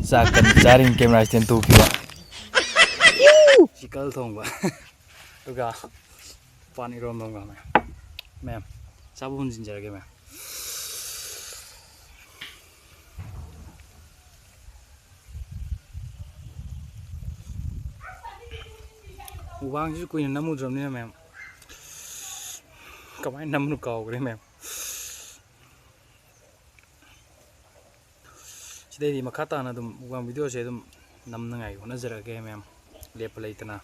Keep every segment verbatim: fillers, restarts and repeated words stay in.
ꯆꯥꯛ ꯀꯟꯅ ꯆꯥꯔꯤ, camera stand ꯇꯨꯈꯤꯕ꯫ Chicken ꯊꯣꯡꯕ꯫ ꯑꯗꯨꯒ ꯄꯥꯟ ꯏꯔꯣꯟꯕ ꯑꯃꯒ꯫ ꯃꯌꯥꯝ, ꯆꯥꯕ ꯍꯨꯟꯖꯤꯟꯖꯔꯒꯦ, ꯃꯌꯥꯝ꯫ ꯃꯨꯛꯕꯥꯡꯁꯤꯁꯨ ꯀꯨꯏꯅ ꯅꯝꯃꯨꯗ꯭ꯔꯕꯅꯤꯅ, ꯃꯌꯥꯝ, ꯀꯃꯥꯏꯅ ꯅꯝꯕꯅꯣ ꯀꯥꯎꯈ꯭ꯔꯦ, ꯃꯌꯥꯝ꯫ ꯁꯤꯗꯩꯗꯤ ꯃꯈꯥ ꯇꯥꯅ ꯑꯗꯨꯝ ꯃꯨꯛꯕꯥꯡ videoꯁꯦ ꯑꯗꯨꯝ ꯅꯝꯅꯉꯥꯏ ꯍꯣꯠꯅꯖꯔꯛꯑꯒꯦ, ꯃꯌꯥꯝ꯫ ꯂꯦꯞꯄ ꯂꯩꯇꯅ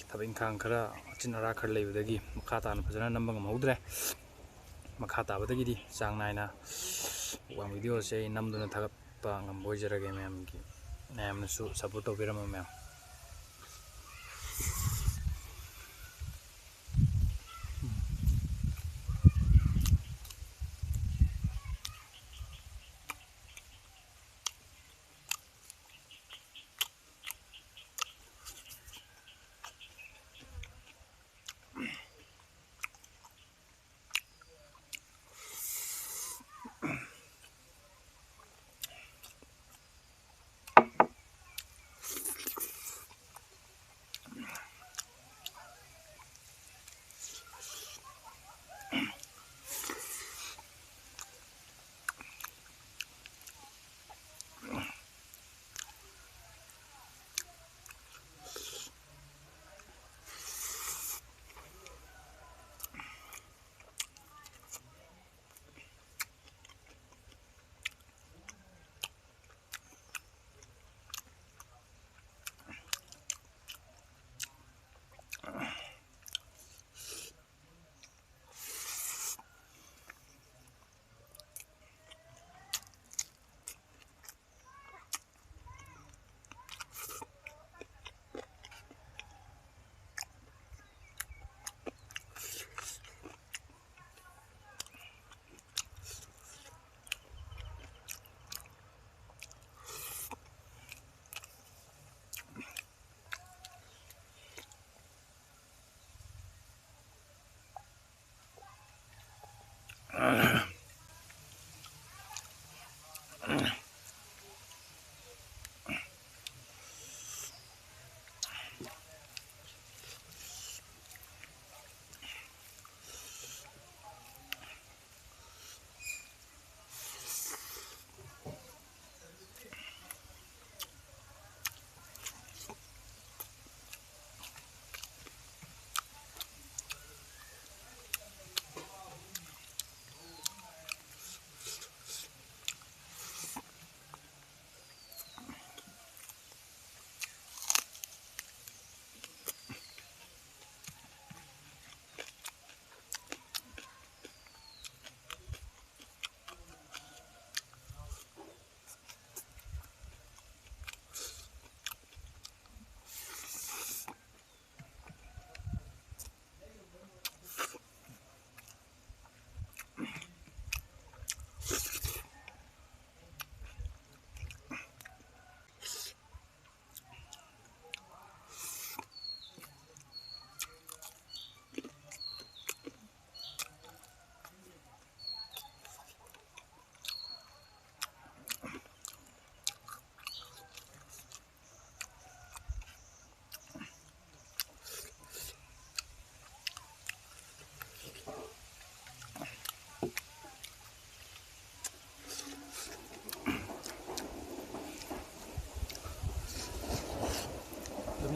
ꯊꯕꯛ ꯏꯪꯈꯥꯡ ꯈꯔ, ꯑꯆꯤꯟ ꯑꯔꯥꯛ ꯈꯔ ꯂꯩꯕꯗꯒꯤ ꯃꯈꯥ ꯇꯥꯅ ꯐꯖꯅ ꯅꯝꯕ ꯉꯝꯍꯧꯗ꯭ꯔꯦ꯫ ꯃꯈꯥ ꯇꯥꯕꯗꯒꯤꯗꯤ ꯆꯥꯡ ꯅꯥꯏꯅ ꯃꯨꯛꯕꯥꯡ videoꯁꯦ ꯑꯩ ꯅꯝꯗꯨꯅ ꯊꯥꯒꯠꯄ ꯉꯝꯕ ꯑꯣꯏꯖꯔꯒꯦ, ꯃꯌꯥꯝꯒꯤ, ꯃꯌꯥꯝꯅꯁꯨ support ꯇꯧꯕꯤꯔꯝꯃꯣ, ꯃꯌꯥꯝ꯫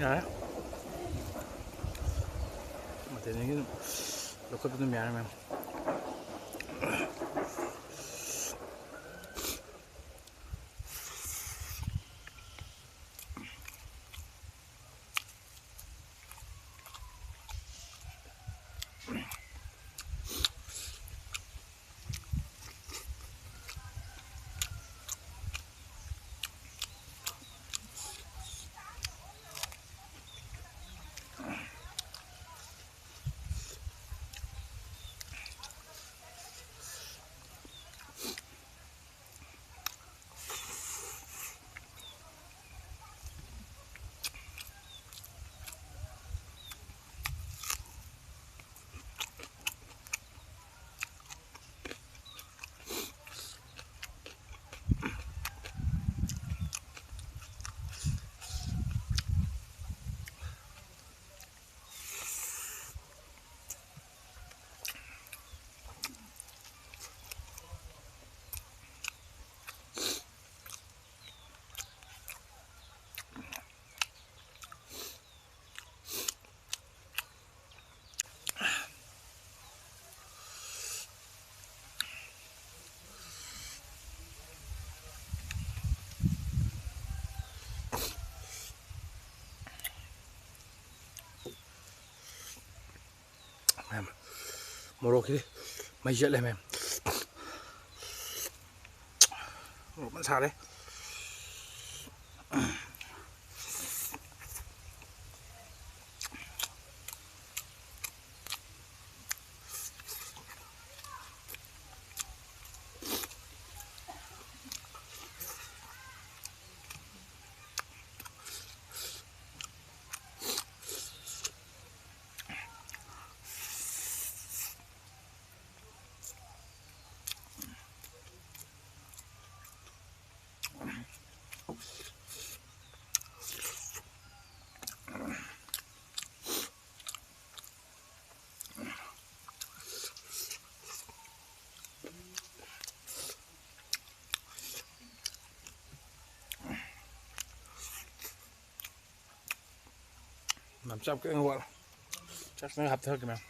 ꯌꯥꯔꯦ꯫ ꯃꯊꯦꯜꯁꯤꯡꯁꯤ ꯑꯗꯨꯝ ꯂꯧꯈꯠꯄ ꯑꯗꯨꯝ ꯌꯥꯔꯦ, ꯃꯌꯥꯝ꯫ ꯃꯌꯥꯝ, ꯃꯣꯔꯣꯛꯁꯤꯗꯤ ꯃꯩ ꯆꯠꯂꯦ, ꯃꯌꯥꯝ꯫ ꯃꯣꯔꯣꯛ ꯐꯖꯅ ꯁꯥꯔꯦ꯫ ꯌꯥꯝ ꯆꯞ ꯈꯤꯇꯪ ꯋꯥꯠꯂꯦ꯫ ꯆꯥꯛ ꯈꯤꯇꯪ ꯍꯥꯞꯊꯔꯛꯀꯦ ꯃꯌꯥꯝ꯫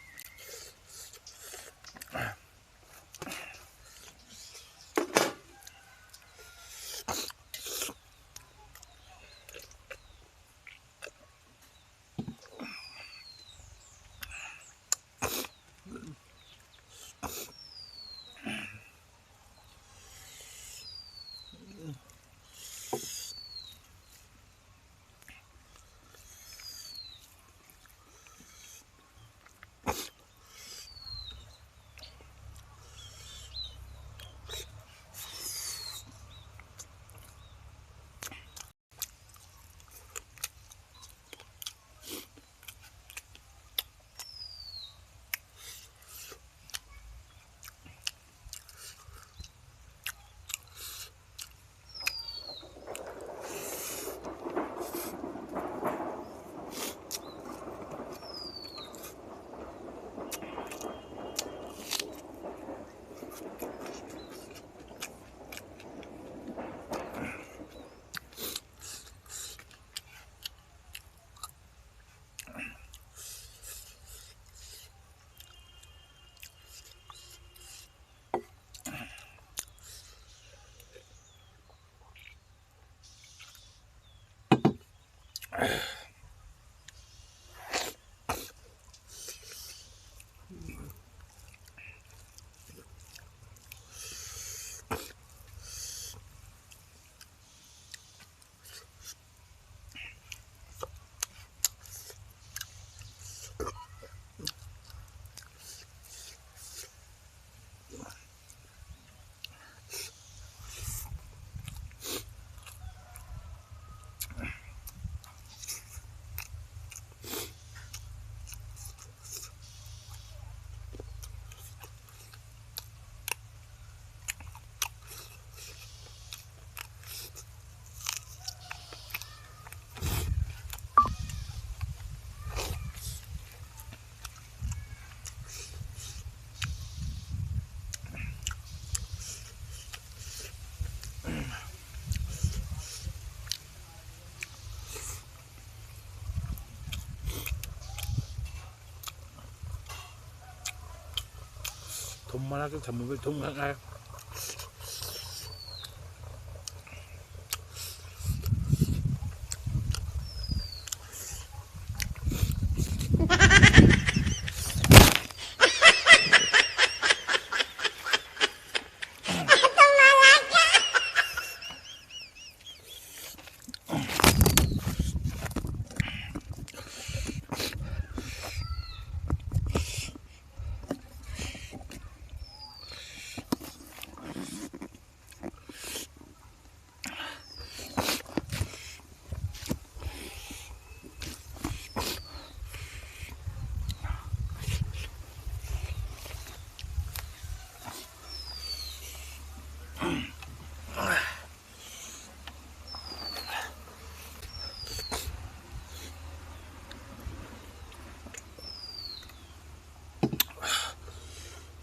ꯃꯅꯥꯛꯇ ꯊꯝꯃꯨꯕꯩ ꯊꯨꯝ ꯈꯛ ꯉꯥꯏꯔꯦ꯫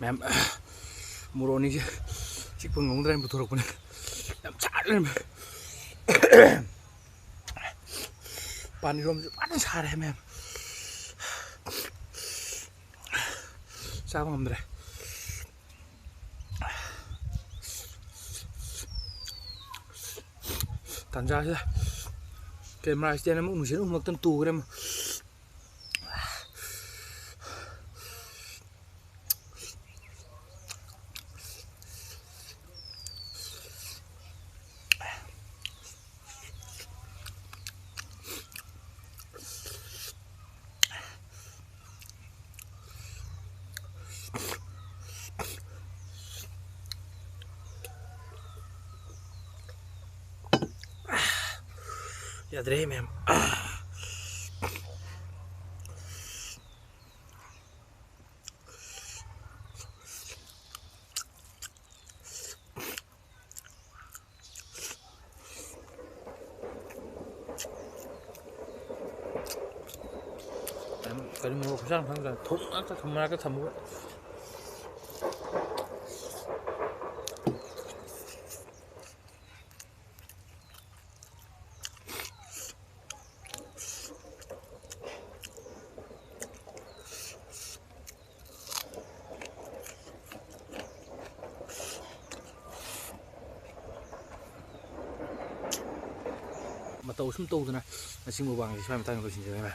ꯃꯌꯥꯝ, ꯃꯣꯔꯣꯛ ꯑꯅꯤꯁꯦ ꯆꯤꯛꯄ ꯉꯝꯗ꯭ꯔꯦꯅ ꯄꯨꯊꯣꯔꯛꯄꯅꯦ꯫ ꯌꯥꯝ ꯁꯥꯔꯦ ꯂꯩꯔꯝꯃꯦ꯫ ꯄꯥꯟ ꯏꯔꯣꯝꯕꯁꯨ ꯐꯖꯅ ꯁꯥꯔꯦ ꯃꯌꯥꯝ꯫ ꯆꯥꯕ ꯉꯝꯗ꯭ꯔꯦ꯫ ꯇꯥꯟꯖꯥꯁꯤꯗ camera stand ꯑꯃꯨꯛ ꯅꯨꯡꯁꯤꯠꯅ ꯍꯨꯝꯃꯛꯇꯅ ꯇꯨꯈ꯭ꯔꯦ ꯑꯃꯨꯛ꯫ ꯌꯥꯗ꯭ꯔꯦꯍꯦ ꯃꯌꯥꯝ꯫ ꯀꯔꯤ ꯃꯣꯔꯣꯛ ꯈꯨꯆꯥꯡ ꯈꯪꯗ꯭ꯔꯦ꯫ ꯊꯨꯝ ꯉꯥꯛꯇ, ꯊꯨꯝ ꯃꯔꯛꯇ ꯊꯝꯃꯒ꯫ ꯃꯇꯧ ꯁꯨꯝ ꯇꯧꯗꯅ ꯉꯁꯤ ꯃꯨꯛꯕꯥꯡꯁꯦ ꯁ꯭ꯋꯥꯏ ꯃꯇꯥꯡꯗ ꯂꯣꯏꯁꯤꯟꯖꯔꯒꯦ꯫